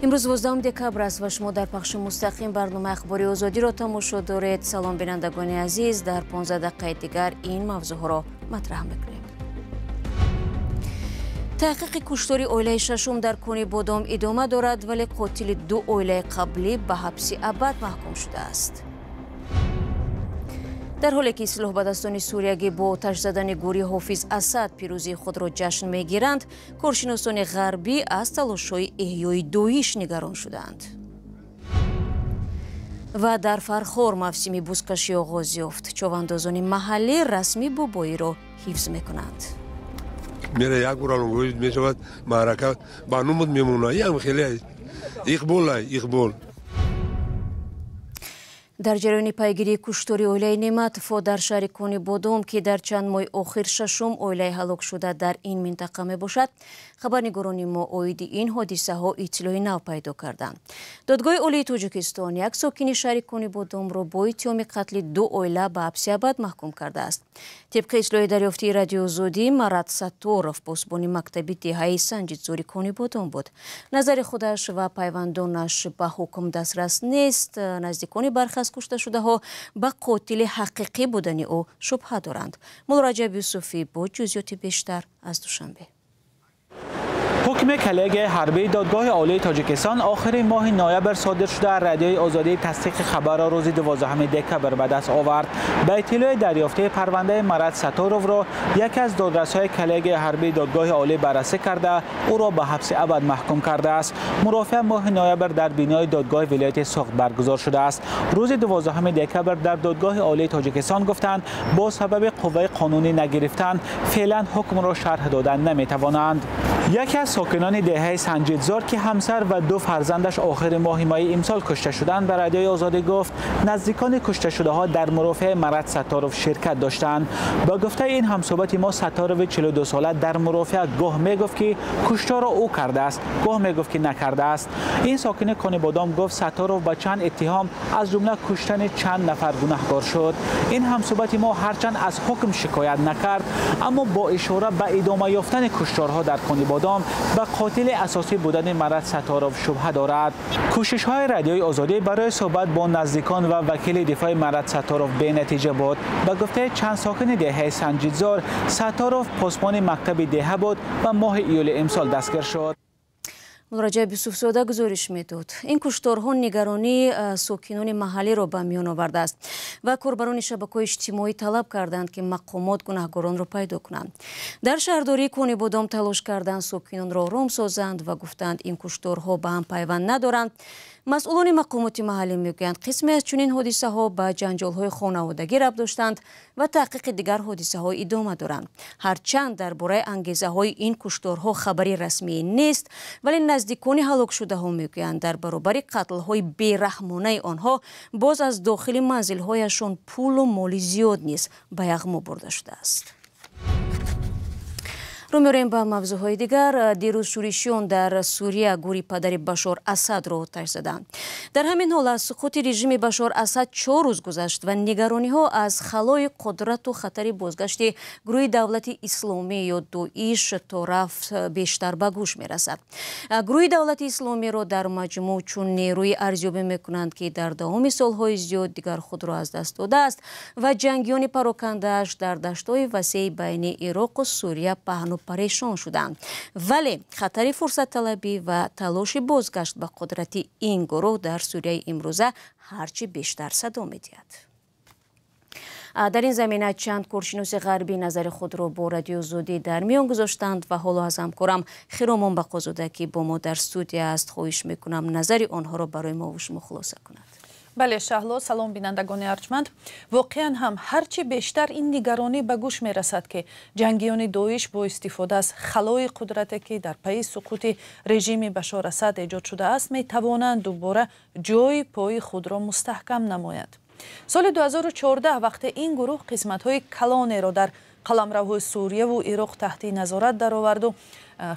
Имрӯз 12 декабр аст ва шумо дар пахши мустақим барномаи Ахбори Озодиро тамошо доред. Салом, бинандагони азиз. Дар 15 дақиқаи дигар ин мавзӯъҳоро матраҳ мекунем. Таҳқиқи куштори оилаи шашум дар Кони Бодом идома дорад, вале қотили ду оилаи қаблӣ ба ҳабси абад маҳкум шудааст. Дар ҳоле ки силоҳбадастони суриягӣ бо оташ задани гӯри Ҳофиз Асад пирӯзии худро ҷашн мегиранд, коршиносони ғарбӣ аз талошҳои эҳёи Доиш нигарон шудаанд. Ва дар Фархор мавсими бузкашӣ оғоз ёфт. Човандозони маҳаллӣ расми бобоиро ҳифз мекунанд. Мера як бор мешавад маърака, ба номуд мемонад. Ям хеле иқбол, иқбол. Дар ҷараёни пайгирии куштори оилаи Неъматовҳо дар шаҳри Кони Бодом, ки дар чанд моҳи охир шашум оилаи ҳалокшуда дар ин минтақа мебошад, хабарнигорони мо оиди ин ҳодисаҳо иттилои нав пайдо карданд. Додгоҳи Олии Тоҷикистон як сокини шаҳри Кони Бодомро бо иттиҳоми қатли ду оила ба ҳабси абад маҳкум кардааст. Тибқи иттилои дарёфтии Радиои Озодӣ, Марат Сатторов посбони мактаби деҳаи Санҷидзори Кони Бодом буд. Назари худаш ва пайвандонаш ба ҳукм дастрас нест. Наздикони бархе аз кушташудаҳо ба қотили ҳақиқӣ будани ӯ шубҳа доранд. Муллораҷаб Юсуфӣ бо ҷузъиёти бештар аз Душанбе. Ҳукми коллегияи ҳарбии Додгоҳи Олии Тоҷикистон охири моҳи ноябр содир шуда, Радиои Озодӣ тасдиқи хабарро рӯзи 12 декабр ба даст овард. Ба иттилои дарёфтаи парвандаи Марат Сатторовро яке аз додрасҳои коллегияи ҳарбии Додгоҳи Олӣ баррасӣ карда, ӯро ба ҳабси абад маҳкум кардааст. Мурофиа моҳи ноябр дар бинои додгоҳи вилояти Суғд баргузор шудааст. Рӯзи 12 декабр дар Додгоҳи Олии Тоҷикистон гуфтанд, бо сабаби қувваи қонунӣ нагирифтан феълан ҳукмро шарҳ додан наметавонанд. Яке аз сокинони деҳаи Санҷидзор, ки ҳамсар ва ду фарзандаш охири моҳи майи имсол кушта шуданд, ба Радиои Озодӣ гуфт, наздикони кушташудаҳо дар мурофиаи Марат Сатторов ширкат доштанд. Ба гуфтаи ин ҳамсӯҳбати мо, Сатторови 42 сола дар мурофиа гоҳ мегуфт, ки кушторро ӯ кардааст, гоҳ мегуфт, ки накардааст. Ин сокини Конибодом гуфт, Сатторов ба чанд иттиҳом, аз ҷумла куштани чанд нафар, гунаҳкор шуд. Ин ҳамсӯҳбати мо ҳарчанд аз ҳукм шикоят накард, аммо бо ишора ба идома ёфтани кушторҳо дар Конибодом ба қотили асосӣ будани Марат Сатторов шубҳа дорад. Кӯшишҳои Радиои Озодӣ барои суҳбат бо наздикон ва вакили дифои Марат Сатторов бенатиҷа буд. Ба гуфтаи чанд сокини деҳаи Санҷидзор, Сатторов посбони мактаби деҳа буд ва моҳи июли имсол дастгир шуд. Муллораҷаб Юсуфзода гузориш медод. Ин кушторҳо нигаронии сокинони маҳаллиро ба миён овардааст ва корбарони шабакаҳои иҷтимоӣ талаб карданд, ки мақомот гунаҳгоронро пайдо кунанд. Дар шаҳрдории Конибодом талош карданд сокинонро ором созанд ва гуфтанд, ин кушторҳо ба ҳам пайванд надоранд. Масъулони мақомоти маҳаллӣ мегӯянд, қисме аз чунин ҳодисаҳо ба ҷанҷолҳои хонаводагӣ рабт доштанд ва таҳқиқи дигар ҳодисаҳо идома доранд. Ҳарчанд дар бораи ангезаҳои ин кушторҳо хабари расмӣ нест, вале наздикони ҳалокшудаҳо мегӯянд, дар баробари қатлҳои бераҳмонаи онҳо боз аз дохили манзилҳояшон пулу моли зиёд низ ба яғмо бурда шудааст. Рӯ меорем ба мавзӯъҳои дигар. Дирӯз шӯришиён дар Сурия гӯри падари Башор Асадро оташ заданд. Дар ҳамин ҳол аз суқути режими Башор Асад 4 рӯз гузашт ва нигарониҳо аз халои қудрату хатари бозгашти гурӯҳи Давлати Исломӣ ё Доиш то рафт бештар ба гӯш мерасад. Гурӯҳи Давлати Исломиро дар маҷмӯъ чун нерӯи арзёбӣ мекунанд, ки дар давоми солҳои зиёд дигар худро аз даст додааст ва ҷангиёни парокандааш дар даштҳои васеи байни Ироқу Сурия паҳну парешон шуданд. Вале хатари фурсатталабӣ ва талоши бозгашт ба қудрати ин гурӯҳ дар Сурияи имрӯза ҳарчи бештар садо медиҳад. Дар ин замина чанд коршиноси ғарбӣ назари худро бо Радиои Озодӣ дар миён гузоштанд ва ҳоло аз ҳамкорам Хиромон Бақозода, ки бо мо дар студия аст, хоҳиш мекунам назари онҳоро барои мо шумо хулоса кунад. Бале, Шаҳло, салом, бинандагони арҷманд. Воқеан ҳам ҳарчи бештар ин нигаронӣ ба гӯш мерасад, ки ҷангиёни Доиш бо истифода аз халои қудрате, ки дар пайи суқути режими Башор Асад эҷод шудааст, метавонанд дубора ҷои пои худро мустаҳкам намоянд. Соли 2014, вақте ин гурӯҳ қисматҳои калонеро дар қаламравҳои Сурияву Ироқ таҳти назорат дароварду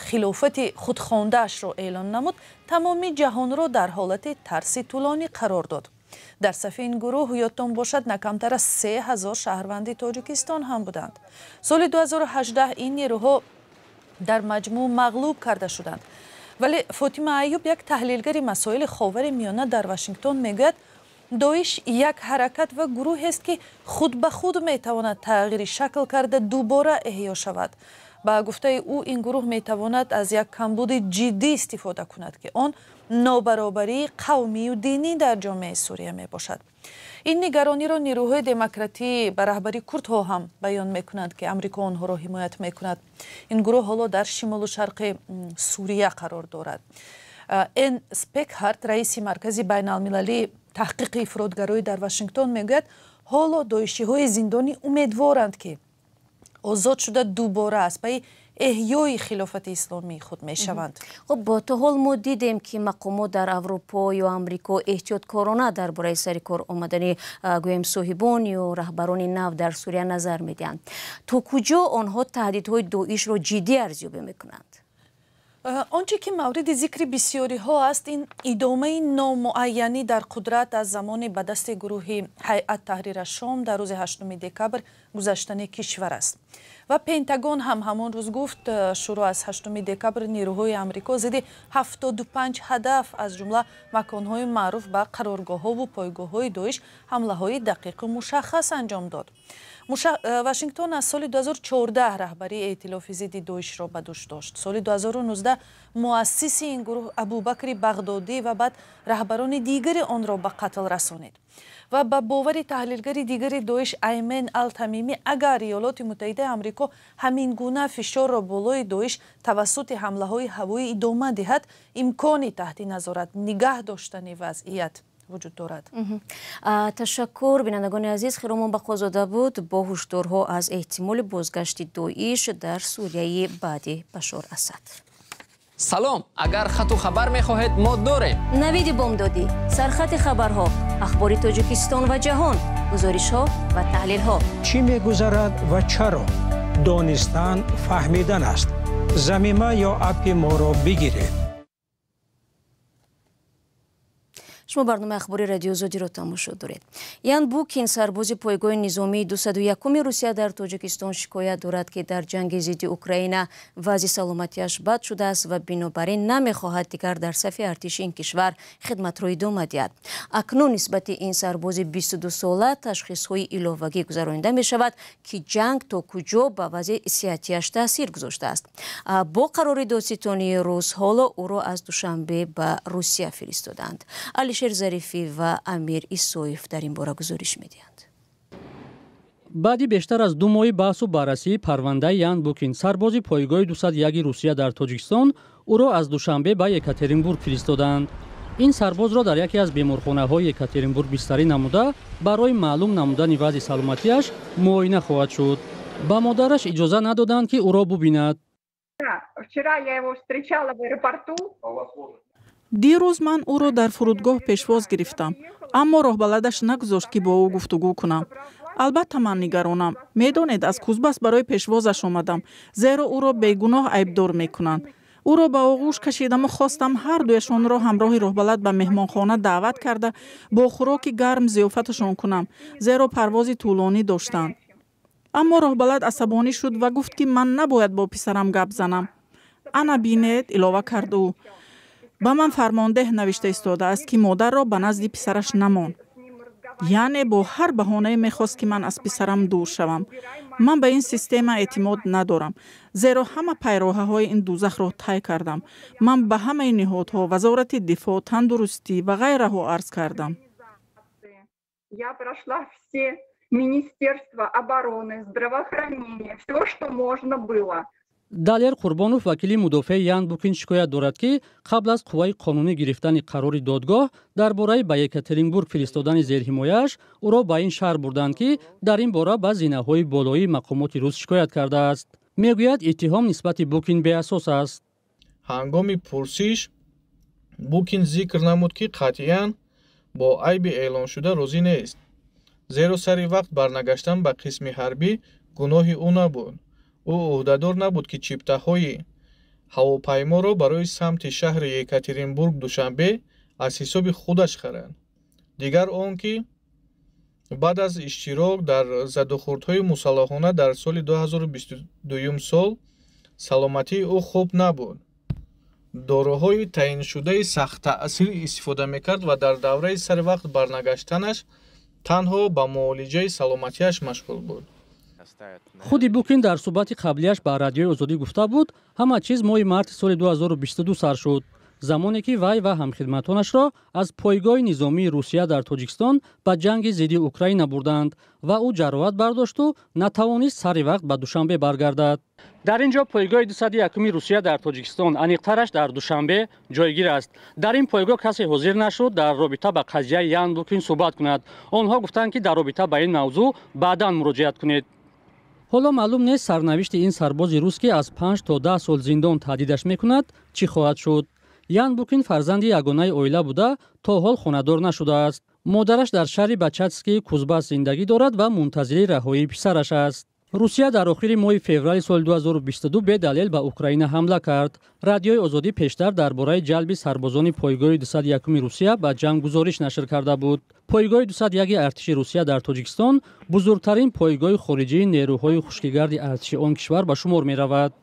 хилофати худхондаашро эълон намуд, тамоми ҷаҳонро дар ҳолати тарси тӯлонӣ қарор дод. Дар сафи ин гурӯҳ, ёдтон бошад, на камтар аз 3000 шаҳрванди Тоҷикистон ҳам буданд. Соли 2018 ин нерӯҳо дар маҷмӯъ мағлуб карда шуданд. Вале Фотима Аюб, як таҳлилгари масоили Ховари Миёна дар Вашингтон, мегӯяд, Доиш як ҳаракат ва гурӯҳест, ки худ ба худ метавонад тағйири шакл карда, дубора эҳё шавад. Ба гуфтаи ӯ, ин гурӯҳ метавонад аз як камбуди ҷиддӣ истифода кунад, ки он нобаробарии қавмию динӣ дар ҷомеаи Сурия мебошад. Ин нигарониро нирӯҳои демократӣ ба раҳбари курдҳо ҳам баён мекунанд, ки Амрико онҳоро ҳимоят мекунад. Ин гурӯҳ ҳоло дар шимолу шарқи Сурия қарор дорад. Эн Спекхарт, раиси Маркази байналмилалии таҳқиқи ифротгароӣ дар Вашингтон, мегӯяд, ҳоло доишиҳои зиндонӣ умедворанд, ки озод шуда, дубора аз пайи эҳёи хилофати исломии худ мешаванд. Хуб, то ҳол мо дидем, ки мақомот дар Аврупо ё Амрико эҳтиёткорона дар бораи сари кор омадани, гӯем, соҳибон ё раҳбарони нав дар Сурия назар медиҳанд. То куҷо онҳо таҳдидҳои Доишро ҷиддӣ арзёбӣ мекунанд? Он чӣ ки мавриди зикри бисёриҳо аст, ин идомаи номуайянӣ дар қудрат аз замони ба дасти гурӯҳи Ҳайат Таҳрир Шом дар рӯзи 8 декабр гузаштани кишвар аст. Ва Пентагон ҳам ҳамон рӯз гуфт, шурӯъ аз 8 декабр нирӯҳои Амрико зидди 75 ҳадаф, аз ҷумла маконҳои маъруф ба қароргоҳҳову пойгоҳҳои Доиш, ҳамлаҳои дақиқу мушаххас анҷом дод. Вашингтон аз соли 2014 раҳбарии эътилофи зидди Доишро ба дӯш дошт. Соли 2019 муассиси ин гурӯҳ, Абубакри Бағдодӣ, ва баъд раҳбарони дигари онро ба қатл расонид. Ва ба бовари таҳлилгари дигари Доиш, Аймен Алтамимӣ, агар Иёлоти Муттаҳидаи Амрико ҳамин гуна фишорро болои Доиш тавассути ҳамлаҳои ҳавоӣ идома диҳад, имкони таҳти назорат нигаҳ доштани вазъият вуҷуд дорад. Ташаккур, бинандагони азиз. Хиромон Бақозода буд бо ҳушдорҳо аз эҳтимоли бозгашти Доиш дар Сурияи баъди Башор Асад. Салом, агар хату хабар мехоҳед, мо дорем. Навиди бомдодӣ, сархати хабарҳо, ахбори Тоҷикистон ва ҷаҳон, гузоришҳо ва таҳлилҳо. Чӣ мегузарад ва чаро? Донистан фаҳмидан аст. Замима ё аппи моро бигиред. Шумо барномаи ахбори Радиои Озодиро тамошо доред. Ян Букин, сарбози пойгоҳи низомии 201-уми Русия дар Тоҷикистон, шикоят дорад, ки дар ҷанги зидди Украина вазъи саломатиаш бад шудааст ва бинобар ин намехоҳад дигар дар сафи артиши ин кишвар хидматро идома диҳад. Акнун нисбати ин сарбози 22сола ташхисҳои иловагӣ гузаронида мешавад, ки ҷанг то куҷо ба вазъи сиҳатиаш таъсир гузоштааст. Бо қарори додситонии рус ҳоло ӯро аз Душанбе ба Русия фиристоданд. Алишер Зарифӣ ва Амир Исоев дар ин бора гузориш медиҳанд. Баъди бештар аз 2 моҳи баҳсу баррасии парвандаи Ян Букин, сарбози пойгоҳи 201 Русия дар Тоҷикистон, ӯро аз Душанбе ба Екатеринбург фиристоданд. Ин сарбозро дар яке аз беморхонаҳои Екатеринбург бистарӣ намуда, барои маълум намудани вазъи саломатиаш муоина хоҳад шуд. Ба модараш иҷоза надоданд, ки ӯро бубинад. Вчера я его встречала в аэропорту. Дирӯз ман ӯро дар фурудгоҳ пешвоз гирифтам, аммо роҳбаладаш нагузошт, ки бо ӯ гуфтугӯ кунам. Албатта, ман нигаронам. Медонед, аз Кузбас барои пешвозаш омадам, зеро ӯро бегуноҳ айбдор мекунанд. Ӯро ба оғӯш кашидаму хостам ҳардуяшонро ҳамроҳи роҳбалад ба меҳмонхона даъват карда, бо хӯроки гарм зиёфаташон кунам, зеро парвози тӯлонӣ доштанд. Аммо роҳбалад асабонӣ шуд ва гуфт, ки ман набояд бо писарам гап занам. Ана бинед, илова кард ӯ, ба ман фармондеҳ навишта истодааст, ки модарро ба назди писараш намон. Яъне бо ҳар баҳонае мехост, ки ман аз писарам дур шавам. Ман ба ин система эътимод надорам, зеро ҳама пайроҳаҳои ин дузахро тай кардам. Ман ба ҳамаи ниҳодҳо, Вазорати дифоъ, тандурустӣ ва ғайраҳо арз кардам. Я прошла все министерства обороны, здравоохранения, все, что можно было. Далер Қурбонов, вакили мудофеи Ян Букин, шикоят дорад, ки қабл аз қувваи қонунӣ гирифтани қарори додгоҳ дар бораи ба Екатеринбург фиристодани зерҳимояаш, ӯро ба ин шаҳр бурданд, ки дар ин бора ба зинаҳои болоии мақомоти рус шикоят кардааст. Мегӯяд, иттиҳом нисбати Букин беасос аст. Ҳангоми пурсиш Букин зикр намуд, ки қатъиян бо айби эълоншуда розӣ нест, зеро сари вақт барнагаштан ба қисми ҳарбӣ гуноҳи ӯ набуд. Ӯ ӯҳдадор набуд, ки чиптаҳои ҳавопайморо барои самти шаҳри Екатеринбург Душанбе аз ҳисоби худаш харад. Дигар он ки баъд аз иштирок дар задухӯрдҳои мусаллаҳона дар соли 2022 сол саломатии ӯ хуб набуд. Доруҳои таъиншудаи сахттаъсир истифода мекард ва дар давраи сари вақт барнагаштанаш танҳо ба муолиҷаи саломатиаш машғул буд. Худи Букин дар суҳбати қаблияш ба Радиои Озодӣ гуфта буд, ҳама чиз моҳи марти соли 2022 сар шуд, замоне ки вай ва ҳамхидматонашро аз пойгоҳи низомии Русия дар Тоҷикистон ба ҷанги зидди Украина бурданд ва ӯ ҷароҳат бардошту натавонист сари вақт ба Душанбе баргардад. Дар ин ҷо пойгоҳи 201-уми Русия дар Тоҷикистон, аниқтараш дар Душанбе, ҷойгир аст. Дар ин пойгоҳ касе ҳозир нашуд дар робита ба қазияи Ян Букин суҳбат кунад. Онҳо гуфтанд, ки дар робита ба ин мавзӯъ баъдан муроҷиат кунед. Ҳоло маълум нест, сарнавишти ин сарбози рус, ки аз 5 то 10 сол зиндон таҳдидаш мекунад, чӣ хоҳад шуд. Ян Букин фарзанди ягонаи оила буда, то ҳол хонадор нашудааст. Модараш дар шаҳри Бачатскии Кузбас зиндагӣ дорад ва мунтазири раҳоии писараш аст. Русия дар охири моҳи феврали соли 2022 бедалел ба Украина ҳамла кард. Радиои Озодӣ пештар дар бораи ҷалби сарбозони пойгоҳи 201-уми Русия ба ҷанг гузориш нашр карда буд. Пойгоҳи 201 артиши Русия дар Тоҷикистон бузургтарин пойгоҳи хориҷии нерӯҳои хушкигарди артиши он кишвар ба шумор меравад.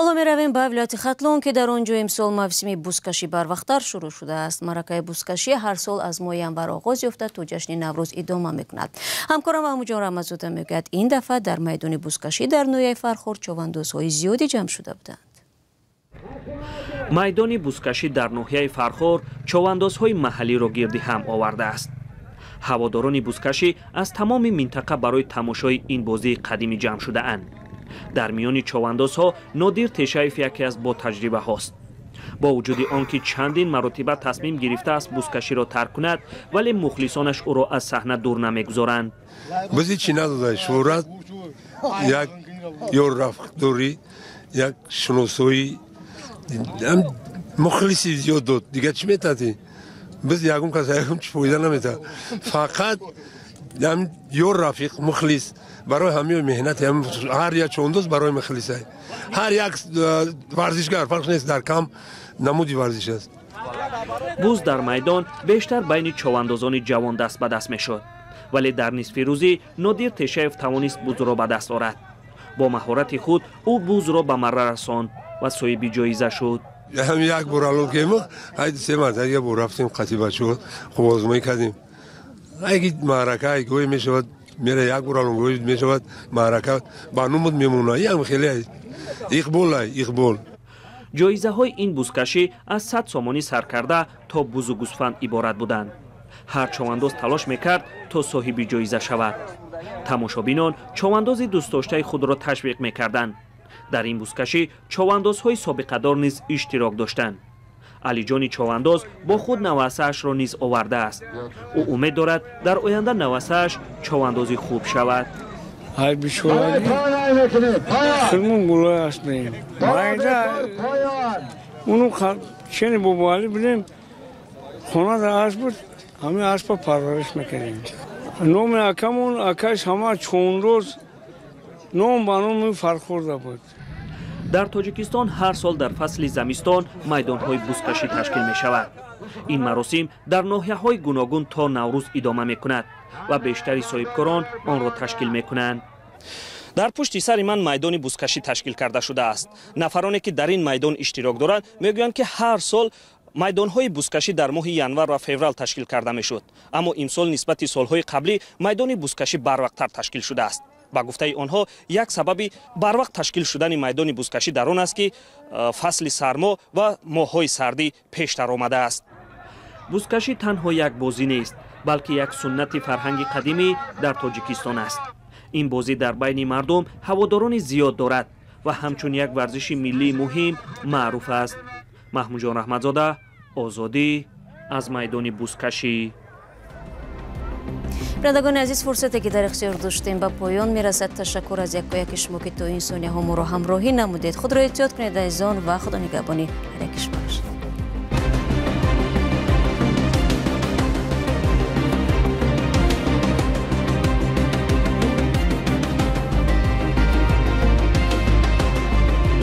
Ҳоло меравем ба вилояти Хатлон, ки дар он ҷо имсол мавсими бузкашӣ барвақттар шурӯъ шудааст. Маъракаи бузкашӣ ҳар сол аз моҳи январ оғоз ёфта то ҷашни Наврӯз идома мекунад. Ҳамкорам Маҳмудҷон Раҳматзода мегӯяд, ин дафъа дар майдони бузкашӣ дар ноҳияи Фархор човандозҳои зиёде ҷамъ шуда буданд. Майдони бузкашӣ дар ноҳияи Фархор човандозҳои маҳаллиро гирди ҳам овардааст. Ҳаводорони бузкашӣ аз тамоми минтақа барои тамошои ин бозии қадимӣ ҷамъ шудаанд. Дар миёни човандозҳо Нодир Тешаев яке аз ботаҷрибаҳост. Бо вуҷуди он ки чандин маротиба тасмим гирифтааст бузкаширо тарк кунад, вале мухлисонаш ӯро аз саҳна дур намегузоранд. Бузи чӣ надода, шӯҳрат, як ёр рафдорӣ, як шиносоӣ, мухлиси зиёд дод. Дигар чӣ метаҳтӣ? Биз ягон кас ягон чӣ фоида наметаҳад. Фақат ёр рафиқ, мухлис барои ҳамаи меҳнати ҳар як човандоз, барои мухлис, ҳар як варзишгар, фарқ нест дар кам намуди варзиш аст. Буз дар майдон бештар байни човандозони ҷавон даст ба даст мешуд, вале дар нисфи рӯзӣ Нодир Тешаев тавонист бузро ба даст орад. Бо маҳорати худ ӯ бузро ба марра расонд ва соҳиби ҷоиза шуд. Ҳам як бор алон кемо, се марта як бор рафтем қати бачаҳо, хуб озмоӣ кардем. Айги маърака гӯй мешавад, мера як бор алон гӯй мешавад, маърака ба нумуд мемонад. Ям хеле иқбол, иқбол. Ҷоизаҳои ин бузкашӣ аз 100 сомонӣ сар карда то бузу гӯсфанд иборат буданд. Ҳар човандоз талош мекард то соҳиби ҷоиза шавад. Тамошобинон човандози дӯстдоштаи худро ташвиқ мекарданд. Дар ин бузкашӣ човандозҳои собиқадор низ иштирок доштанд. Алиҷони човандоз бо худ навасаашро низ овардааст. Ӯ умед дорад, дар оянда навасааш човандози хуб шавад. Ҳар бишолагӣ худмон гулой ҳастем. Майда уну чени бобоалӣ будем, хонада асп буд, ҳамин аспа парвариш мекардем. Номи акамон, акаш ҳама човандоз, ном ба номи Фархорда буд. Дар Тоҷикистон ҳар сол дар фасли замистон майдонҳои бузкашӣ ташкил мешавад. Ин маросим дар ноҳияҳои гуногун то Наврӯз идома мекунад ва бештари соҳибкорон онро ташкил мекунанд. Дар пушти сари ман майдони бузкашӣ ташкил карда шудааст. Нафароне ки дар ин майдон иштирок доранд, мегӯянд, ки ҳар сол майдонҳои бузкашӣ дар моҳи январ ва феврал ташкил карда мешуд, аммо имсол нисбати солҳои қаблӣ майдони бузкашӣ барвақттар ташкил шудааст. Ба гуфтаи онҳо, як сабаби барвақт ташкил шудани майдони бузкашӣ дар он аст, ки фасли сармо ва моҳҳои сардӣ пештар омадааст. Бузкашӣ танҳо як бозӣ нест, балки як суннати фарҳанги қадимӣ дар Тоҷикистон аст. Ин бозӣ дар байни мардум ҳаводорони зиёд дорад ва ҳамчун як варзиши миллии муҳим маъруф аст. Маҳмудҷон Раҳматзода, Озодӣ, аз майдони бузкашӣ. Бинандагони азиз, фурсате ки дар ихтиёр доштем ба поён мерасад. Ташаккур аз яку яки шумо, ки то ин сонияҳо моро ҳамроҳӣ намудед. Худро эҳтиёт кунед, азизон, ва Худо нигаҳбони ҳар яки шумо.